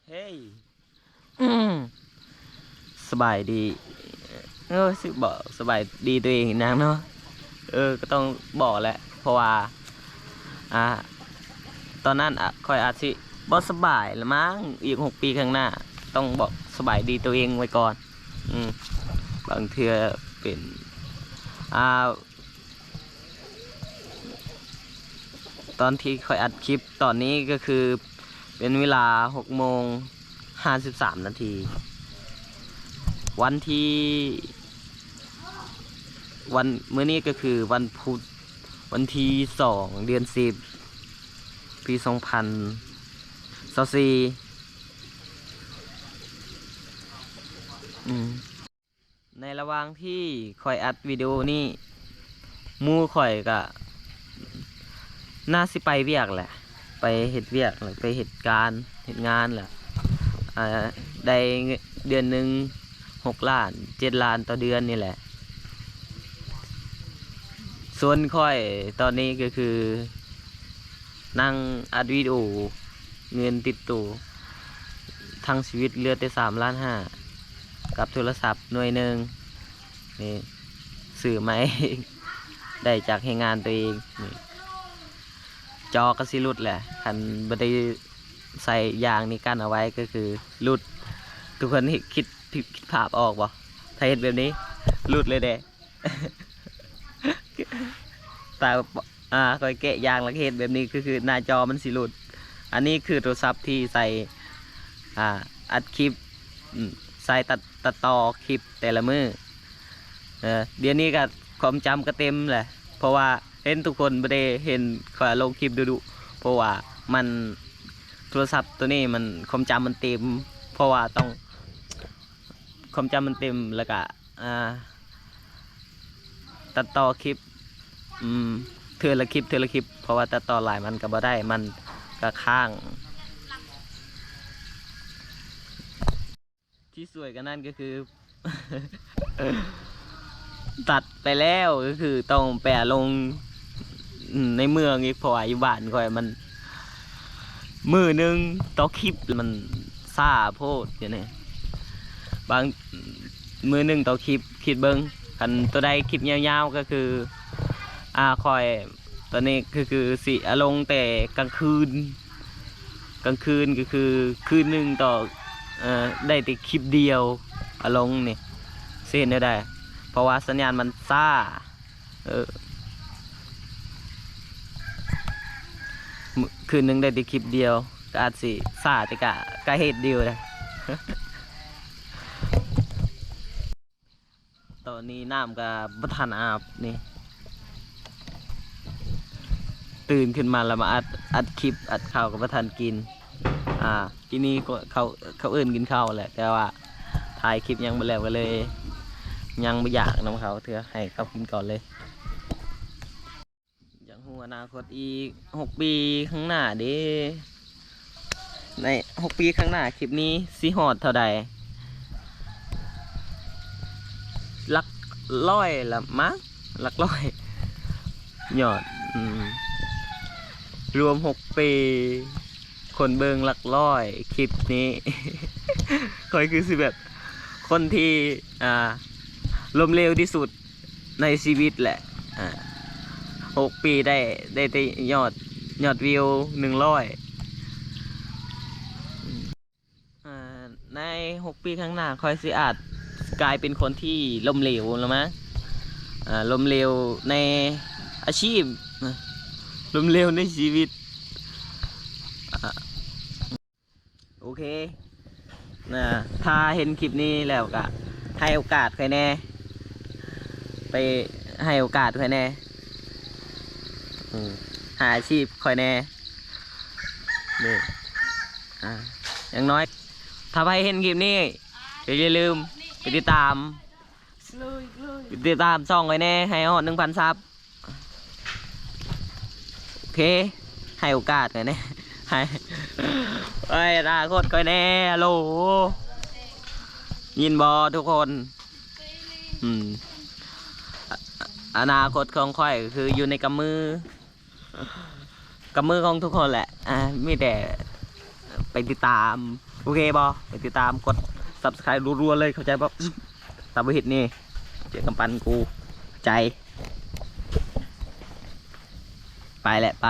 ເຮີ້ຍ ອືມ ສະບາຍດີ ເອີ ຊິບອກສະບາຍດີຕົວເອງນາງເນາະ ເອີ ກໍຕ້ອງບອກແຫຼະ ເພາະວ່າ ອ່າ ຕອນນັ້ນ ອາ ຂ້ອຍອາດຊິບໍ່ສະບາຍລະມັ້ງ ອີກຫົກປີຂ້າງໜ້າ ຕ້ອງບອກສະບາຍດີຕົວເອງໄວ້ກ່ອນ ອືມ ບາງເທື່ອເປັນ ອ່າ ຕອນທີ່ຂ້ອຍອັດຄລິບຕອນນີ້ກໍຄືເປັນເວລາຫົກໂມງຫ້າສິບສາມນາທີ ວັນທີ ວັນ ມື້ນີ້ກໍຄືວັນພຸດ ວັນທີສອງ ເດືອນສິບ ປີສອງພັນຊາວສີ່ ອືມ. ໃນລະຫວ່າງທີ່ຂ້ອຍອັດວິດີໂອນີ້ ໝູ່ຂ້ອຍກະໜ້າຊິໄປວຽກແຫຼະ ໄປເຮັດວຽກ ໄປເຮັດການເຮັດງານແຫຼະ ອ່າ ໄດ້ເງິນເດືອນໜຶ່ງຫົກລ້ານ ເຈັດລ້ານຕໍ່ເດືອນນີ້ແຫຼະ. ສ່ວນຂ້ອຍຕອນນີ້ກໍຄື ນັ່ງອັດວິດີໂອ ເງິນຕິດໂຕທັງຊີວິດເຫຼືອແຕ່ສາມລ້ານຫ້າ ກັບໂທລະສັບໜ່ວຍໜຶ່ງນີ້ ຊື້ໃໝ່ ໄດ້ຈາກແຮງງານຕົວເອງນີ້ ຈໍກໍຊິຫຼຸດແຫຼະ ຄັນບໍ່ໄດ້ໃສ່ຢາງນີ້ກັ້ນເອົາໄວ້ກໍຄືຫຼຸດ. ທຸກຄົນຄິດ ຄິດ ຄິດພາບອອກບໍ່? ຖ້າເຮັດແບບນີ້ຫຼຸດເລີຍເດ້. ຕາ ອ່າ ຂ້ອຍແກະຢາງແລ້ວເຮັດແບບນີ້ ຄື ຄືໜ້າຈໍມັນຊິຫຼຸດ. ອັນນີ້ຄືໂທລະສັບທີ່ໃສ່ ອ່າ ອັດຄລິບ ອືມ ໃສ່ຕັດ ຕັດຕໍ່ຄລິບແຕ່ລະມື້. ເອີ ດຽວນີ້ກໍຄວາມຈຳກໍເຕັມແຫຼະ ເພາະວ່າເຫັນທຸກຄົນບໍ່ໄດ້ເຫັນຂ້ອຍລົງຄລິບດຸໆ ເພາະວ່າມັນ ໂທລະສັບໂຕນີ້ມັນຄວາມຈຳມັນເຕັມ ເພາະວ່າຕ້ອງ ຄວາມຈຳມັນເຕັມ ແລ້ວກະ ອ່າ ຕັດຕໍ່ຄລິບ ອືມ ເທື່ອລະຄລິບ ເທື່ອລະຄລິບ ເພາະວ່າຕັດຕໍ່ຫຼາຍມັນກໍບໍ່ໄດ້ ມັນກໍຄ້າງ. ທີ່ສວຍກວ່ານັ້ນກໍຄື ຕັດໄປແລ້ວກໍຄືຕ້ອງໄປເອົາລົງ ອືມ ໃນເມືອງອີກ ເພາະວ່າຢູ່ບ້ານຂ້ອຍມັນ ມື້ໜຶ່ງຕໍ່ຄລິບ ມັນຊ້າໂພດຢູ່ນີ້ ບາງ ມື້ໜຶ່ງຕໍ່ຄລິບ ຄິດເບິ່ງ ຄັນໂຕໃດຄລິບຍາວໆ ກໍຄື ອ່າ ຂ້ອຍ ຕອນນີ້ກໍຄືຊິເອົາລົງແຕ່ກາງຄືນ ກາງຄືນກໍຄືຄືນໜຶ່ງຕໍ່ ເອີ ໄດ້ແຕ່ຄລິບດຽວເອົາລົງນີ້ ຊິເຮັດແນວໃດ? ເພາະວ່າສັນຍານມັນຊ້າ ເອີ ມື້ ຄືນໜຶ່ງໄດ້ແຕ່ຄລິບດຽວ ກໍອາດຊິຊ້າ ແຕ່ກະ ກະເຮັດຢູ່ເດ້. ຕອນນີ້ນ້ຳກໍບໍ່ທັນອາບນີ້ ຕື່ນຂຶ້ນມາແລ້ວມາອັດ ອັດຄລິບ ອັດເຂົ້າກໍບໍ່ທັນກິນ ອ່າ ກິນນີ້ເຂົາ ເຂົາເອີ້ນກິນເຂົ້າແຫຼະ ແຕ່ວ່າຖ່າຍຄລິບຍັງບໍ່ແລ້ວ ກໍເລີຍຍັງບໍ່ຢາກນຳເຂົາເທື່ອ ໃຫ້ເຂົາກິນກ່ອນເລີຍ. ຢາກຮູ້ອະນາຄົດອີກຫົກປີຂ້າງໜ້າເດ້ ໃນຫົກປີຂ້າງໜ້າຄລິບນີ້ຊິຮອດເທົ່າໃດ? ຫຼັກຮ້ອຍລະມັ້ງ ຫຼັກຮ້ອຍຍອດ ອືມ ລວມຫົກປີ ຄົນເບິ່ງຫຼັກຮ້ອຍ ຄລິບນີ້ ຂ້ອຍຄືຊິແບບ ຄົນທີ່ ອ່າ ລົ້ມເຫຼວທີ່ສຸດ ໃນຊີວິດແຫຼະ ອ່າ ຫົກປີໄດ້ ໄດ້ແຕ່ຍອດ ຍອດວິວໜຶ່ງຮ້ອຍ ອ່າ ໃນຫົກປີຂ້າງໜ້າ ຂ້ອຍຊິອາດກາຍເປັນຄົນທີ່ລົ້ມເຫຼວລະມັ້ງ ອ່າ ລົ້ມເຫຼວໃນອາຊີບ ລົ້ມເຫຼວໃນຊີວິດ ອ່າ ໂອເຄ ນະ ຖ້າເຫັນຄລິບນີ້ແລ້ວກະໃຫ້ໂອກາດຂ້ອຍແດ່ ໄປໃຫ້ໂອກາດຂ້ອຍແດ່ ອືມ ໃຫ້ອາຊີບຂ້ອຍແດ່ ນີ້ ອ່າ ຢ່າງໜ້ອຍ ຖ້າໃຜເຫັນຄລິບນີ້ ກໍຢ່າລືມໄປຕິດຕາມ ຕິດຕາມຊ່ອງຂ້ອຍແດ່ ໃຫ້ຮອດໜຶ່ງພັນຊັບ ໂອເຄ ໃຫ້ໂອກາດຂ້ອຍແດ່ ໃຫ້ ໃຫ້ອະນາຄົດຂ້ອຍແດ່ ຮັລໂຫຼ ຍິນບໍ່ທຸກຄົນ? ອືມ ອະ ອະນາຄົດຂອງຂ້ອຍກໍຄືຢູ່ໃນກຳມື ກຳມືຂອງທຸກຄົນແຫຼະ ອ່າ ມີແຕ່ ໄປຕິດຕາມ ໂອເຄບໍ່? ໄປຕິດຕາມ ກົດ Subscribe ລັວໆເລີຍ ເຂົ້າໃຈບໍ່? ຖ້າບໍ່ເຮັດນີ້ ເຈີກຳປັ່ນກູ ໃຈ ໄປແຫຼະ ໄປ.